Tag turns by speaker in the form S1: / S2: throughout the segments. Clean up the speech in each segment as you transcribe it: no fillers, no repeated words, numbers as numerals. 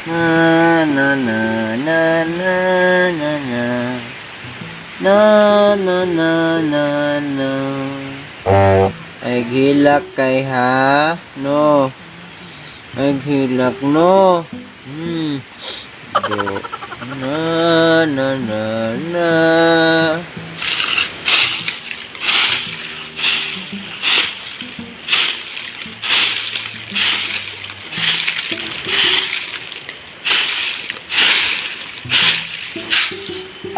S1: Na na na na na na na na na na na na. Ay gilak kay ha no. Ay gilak no. Do na na na na.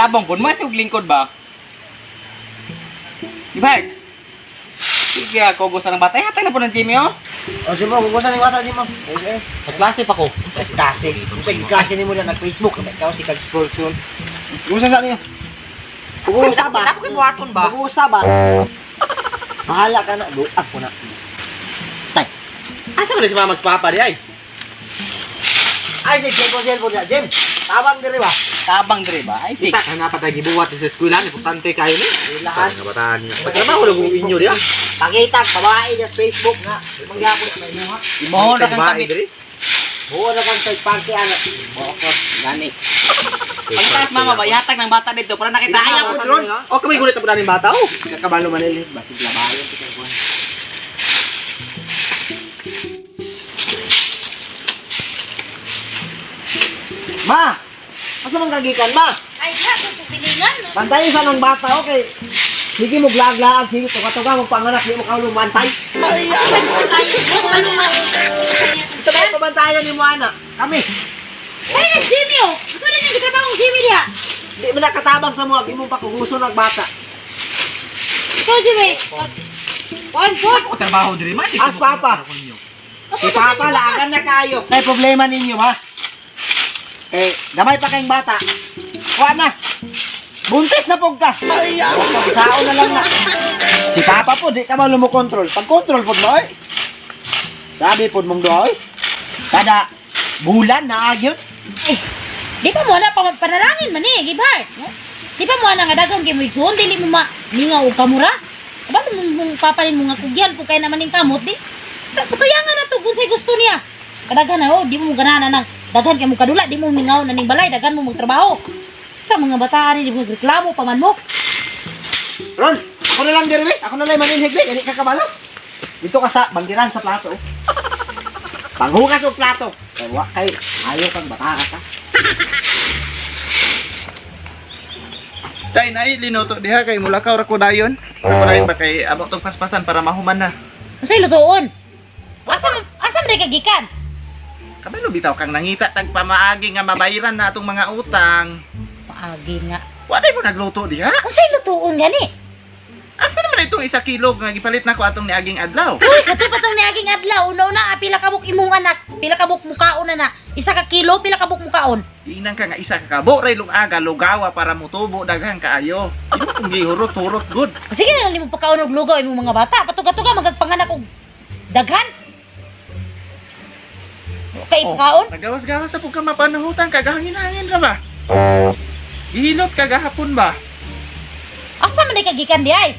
S2: Tabang pun mas og lingkod ba? Di ba? Sige ako gusto ng bata. Hatag na po ng Jimmy oh.
S1: O Jimo, kung saan yung bata Jimo? Eh, eh.
S2: Nagklase pa ko.
S1: Klase. Kung sa klase nimo na nag-Facebook, ikaw si kag scroll scroll. Kung saan niyo? Kung ba?
S2: Ako kay buhaton ba?
S1: Mag-uusap ba? Bahala ka na. Buak ko na. Tay.
S2: Asa man si mama at papa di ay?
S1: Ay, si Jim, Jim, Jim. Jim, tawag diri ba?
S2: Tabang dire ba? Ay sig.
S3: Kita ka pa tayo gibuhat sa eskwela, importante kayo ni.
S1: Lahat.
S3: Nga bataan niya. Pagtrabaho lang kung inyo diya.
S1: Pakita, babae sa Facebook nga. Mangyapon na may muha.
S2: Imohon ra kang
S3: Babae
S2: kami.
S3: diri.
S1: Buo na kang third party, ano. Bokot, gani.
S2: Pagtaas mama ba ihatag ng bata dito para nakita
S1: Ayaw ko, drone.
S3: O kami gulit na po ng bata oh.
S1: Kakabalo manilin. Basig labayan. Kita ko. Ma! Asa man kagikan, ma?
S4: Ay, sa sa silingan.
S1: Bantayan sa ng bata, okay. Sige mo glaglaag, sige tuka-tuka mo panganak, di mo kaulong bantay.
S4: Ay, ano man.
S1: Ito ba pabantayan ni mo ana? Kami.
S4: Ay, nag Jimmy oh. Ito na yung gitrabaho ng Jimmy diha.
S1: Di mo nakatabang sa mga, di mo pakuguso ng bata.
S4: Ikaw, Jimmy. One foot.
S3: Ako trabaho diri man.
S1: As papa. Si papa, lagan na kayo. May problema ninyo, ha? Eh, gamay pa kayong bata. Kuha na. Buntis na pog ka. Huwag ka, na lang na. Si papa po, di ka man lumukontrol. Pag-control po mo, eh. Sabi po mong doy. Kada bulan na agyot.
S4: Eh, di pa mo na panalangin man eh, Gibart. No? Di pa mo na nga daghang kay mo igsuon dili mo ma mingaw og kamura. Ba mo mong papalin mo nga kugyan po kay naman ning kamot di. Sa patuyangan na to kung say gusto niya. Kadaghan na oh, di mo ganahan na nang daghan kay mo kadula, di mo mingaw na ning balay, daghan mo magtrabaho. Sa mga bataan ni di mo reklamo pa man mo.
S1: Ron, ako na lang dire, ako na lang maninhig, be. Dili ka kabalo. Dito ka sa banggiran sa plato. Oh. Panghugas og plato. Kay wa kay ayo kang bata ka.
S5: Tay, nai linuto diha kay mulakaw ra ko dayon. Ako dayon ba kay amo tong paspasan para mahuman na.
S4: Unsay lutuon? Asa man asa man ka gikan?
S5: Kabalo bitaw kang nangita tag pamaagi nga mabayaran na atong mga utang.
S4: Paagi nga.
S5: Wa day mo nagluto diha.
S4: Unsay lutuon gani?
S5: Asa naman itong isa kilo nga gipalit nako atong niaging adlaw?
S4: Uy, kato pa tong niaging adlaw, una-una, pila ka buk imong anak, pila ka buk mukaon na na. Isa ka kilo, pila ka buk mukaon.
S5: Inang ka nga isa ka kabo ray lungaga lugawa para mutubo daghan kaayo. Imo kung gihurot-hurot good.
S4: Sige na lang nimo pagkaon og lugaw imong mga bata, patuga-tuga magpanganak og daghan. Kay pakaon?
S5: Nagawas-gawas sa pud ka mapanahutan kagahangin-hangin ra ba? Gihilot kagahapon ba?
S4: Asa man ka gikan di ay?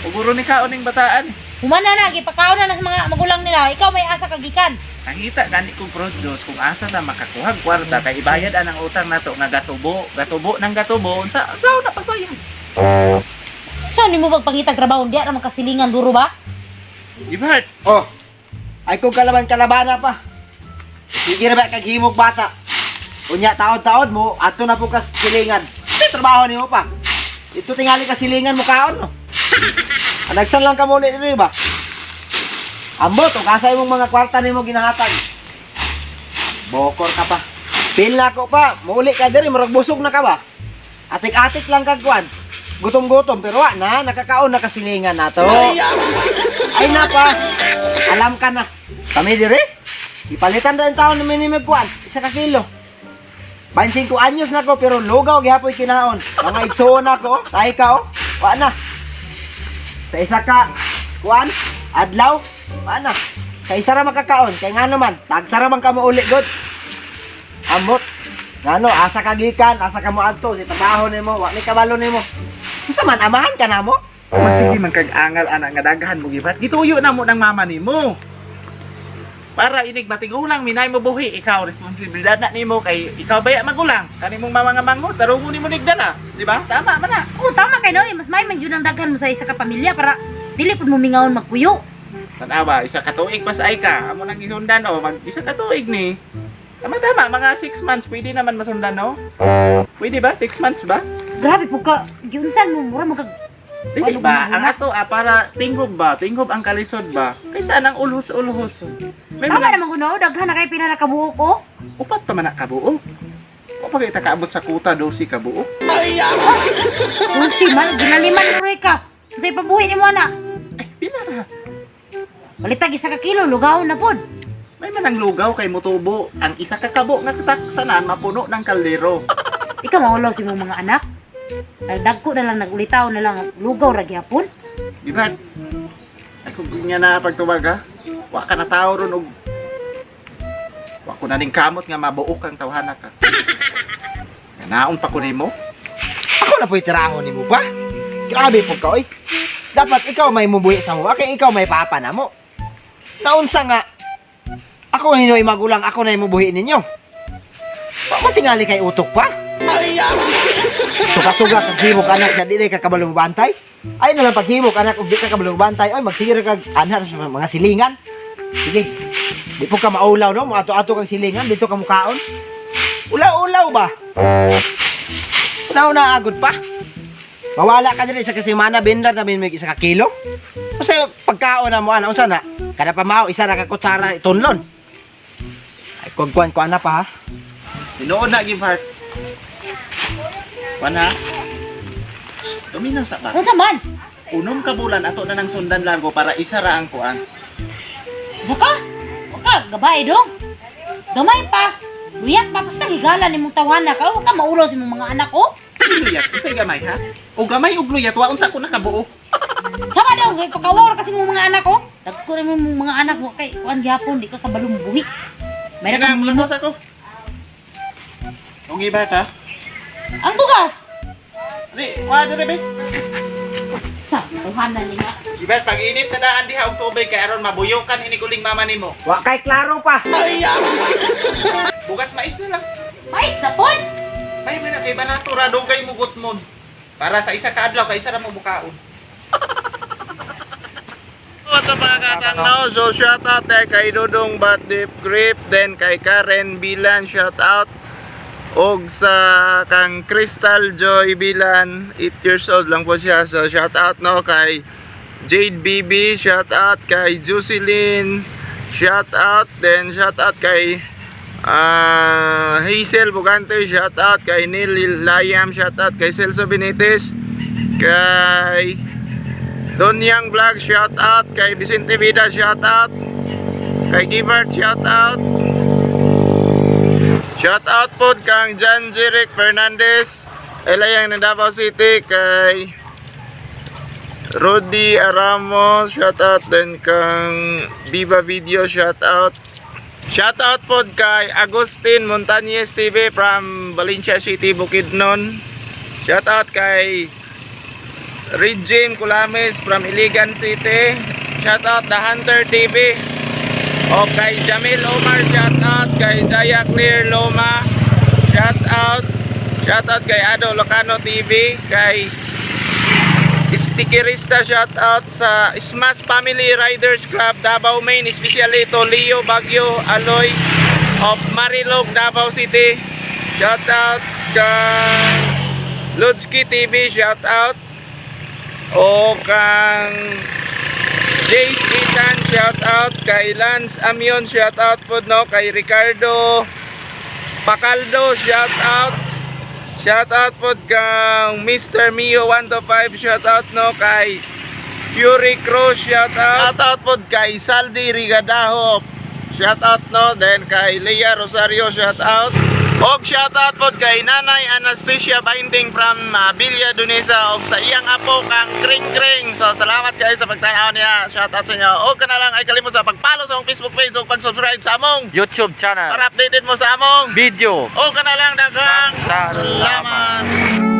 S5: Uguro ni kaon ning bataan.
S4: Humana na gipakaon na na sa mga magulang nila. Ikaw may asa ka gikan.
S5: Nangita gani kong produce kung asa na makakuha og kwarta kay ibayad anang utang nato nga gatubo, gatubo nang gatubo unsa unsa na pagbayad.
S4: So nimo pagpangitag trabaho diya ra makasilingan duro ba?
S5: Gibart,
S1: Oh. Ay kung kalaban kalabana pa. Sige ra ba kag himog bata. Unya taod-taod mo ato na po kas silingan. Di trabaho nimo pa. Ito tingali ka silingan mo kaon no. Anagsan lang ka muli diri ba? Ambot og asa imong mga kwarta nimo ginahatag. Bokor ka pa. Pil na ko pa, muuli ka diri murag busog na ka ba? Atik-atik lang kag kuan. Gutom-gutom pero wa na nakakaon na kasilingan nato. Ay na pa. Alam ka na. Kami dire. Ipalitan na ang taon ni Minimig Kwan. 1 ka kilo. 25 anyos na ko pero lugaw gihapoy kinaon. Mga igsuon ako, tahi ka oh. Wa na. Sa isa ka kuan, adlaw, wa na. Sa isa ra makakaon, kay ngano man, tagsa ra man ka mouli god. Amot. Ngano, asa ka gikan, asa ka moadto, si trabaho nimo, wa ni kabalo nimo. Unsa man amahan ka namo?
S5: magsige man kag angal ana nga daghan mo Gibart. Gituyo na mo ng mama nimo. Para inig matigulang minay mo buhi, ikaw responsibilidad na nimo kay ikaw baya magulang. Kani mong mga manghod, tarungon nimo nigdala, di ba? Tama man na.
S4: Oo, tama kay no, eh. Mas may man jud ang daghan mo sa isa ka pamilya para dili pud mo mingawon magpuyo.
S5: Tanawa, isa ka tuig pas ay ka. Amo nang isundan o mag isa ka tuig ni. Tama tama, mga 6 months pwede naman masundan, no? Pwede ba? 6 months ba?
S4: Grabe po ka, giunsan mo mura mo kag
S5: Dili
S4: Ano
S5: ba?
S4: ba?
S5: Ang ato ah, para tingog ba? Tingog ang kalisod ba? Kaysa nang ulhos-ulhos. May
S4: Tama
S5: mga
S4: naman kuno, daghan na kay pila na kabuok ko.
S5: upat pa man na kabuo. O pa kita kaabot sa kuta 12 kabuo.
S4: Dulce man, ginaliman mo rin ka. Sa ipabuhi ni mo ana.
S5: Eh, pila ra.
S4: Balitag isa ka kilo, lugaw na pod.
S5: May manang lugaw kay mutubo. Ang isa ka kabo nga kataksanan mapuno ng kaldero.
S4: Ikaw maulaw sa imong mga anak. Ay, dagko na lang nagulitaw na lang lugaw ra gyapon.
S5: Di ba? Ay kung nga na pagtuwag ha. Wa ka na tao ron og wa ko na ning kamot nga mabuok ang tawhana ka. Nga naon pa ko nimo?
S1: Ako na po'y tiraho nimo pa. Grabe po ka, oy. Dapat ikaw may mubuhi sa mo, kay ikaw may papa na mo. Naunsa nga, ako ninoy magulang, ako na mubuhi ninyo. Wa mo tingali kay utok pa. Tuga-tuga kag himok anak na dili ka kabalo bantay. Ay na lang paghimok anak ug di ka kabalo bantay. Ay magsige ra kag anak sa mga silingan. Sige. Di po ka maulaw no, ato-ato kang silingan dito ka mukaon. Ulaw-ulaw ba? Una-una agod pa. Mawala ka diri sa kasimana bendar na may isa ka kilo. Usa pagkaon na mo ana unsa na? Kada pa mao isa ra ka kutsara tunlon. Ay kog kuan kuan na pa ha.
S5: Tinuod na give heart. Wan ha? Shh, Tuminaw sa ba?
S4: Unsa man?
S5: Unom ka bulan ato na nang sundan largo para isa ra ang kuan.
S4: Unsa ka? Wa ka gabay dong. Gamay pa. Luyat pa basta higala nimong tawana ka. Wa ka maulaw sa imong mga anak oh.
S5: Luyat, unsay gamay ha? O gamay og luyat wa unsa ko nakabuo.
S4: Sama daw kay pakawaw ra kasi imong mga anak oh. Dagko ra imong mga anak mo kay kuan gyapon di ka kabalo buhi. May ra
S5: May
S4: kang
S5: nang sa ko. Ong iba ta?
S4: Ang bugas.
S5: Di, kuha dire be.
S4: Sa tawhana ni nga.
S5: Ibet, pag init na daan diha og tubig kay aron mabuyukan ini kuling mama nimo.
S1: Wa kay klaro pa.
S5: Bugas mais na lang.
S4: Mais na pod.
S5: May man kay barato ra dugay mo gutmon. Para sa isa ka adlaw kay isa ra mo bukaon. What's up mga katang no? So shout out eh, kay Dudong Bat Deep Grip, then kay Karen Bilan shout out og sa kang Crystal Joy Bilan, 8 years old lang po siya. So shout out no kay Jade BB, shout out kay Jocelyn, shout out then shout out kay Hazel Bugante, shout out kay Neil Layam, shout out kay Celso Benitez, kay Donyang Vlog, shout out kay Vicente Vida, shout out kay Givert, shout out. Shout out po kang John Jeric Fernandez, Elayang ng Davao City, kay Rudy Aramos, shout out din kang Viva Video, shout out. Shout out po kay Agustin Montañez TV from Valencia City, Bukidnon. Shout out kay Regime Culames from Iligan City. Shout out The Hunter TV. O kay Jamil Omar, shout out kay Jaya Clear Loma. Shout out. Shout out kay Ado Locano TV, kay Stickerista, shout out sa Smash Family Riders Club Davao Main, especially to Leo Baguio Aloy of Marilog, Davao City. Shout out kang Lodski TV, shout out. O kang Jace Ethan, shout out. Kay Lance Amion, shout out po no. Kay Ricardo Pacaldo, shout out. Shout out po kang Mr. Mio 125, shout out no kay Fury Cruz, shout out. Shout out po kay Saldi Rigadaho, shout out no. Then kay Leah Rosario, shout out. Og shout out po kay Nanay Anastasia Binding from Villa Dunesa og sa iyang apo kang Kring Kring. So salamat kayo sa pagtanaw niya. Shout out sa inyo. Og kana lang ay kalimot sa pag-follow sa among Facebook page ug pag-subscribe sa among
S3: YouTube channel.
S5: para updated mo sa among
S3: Video.
S5: O kana lang daghang
S3: Salamat.
S5: salamat.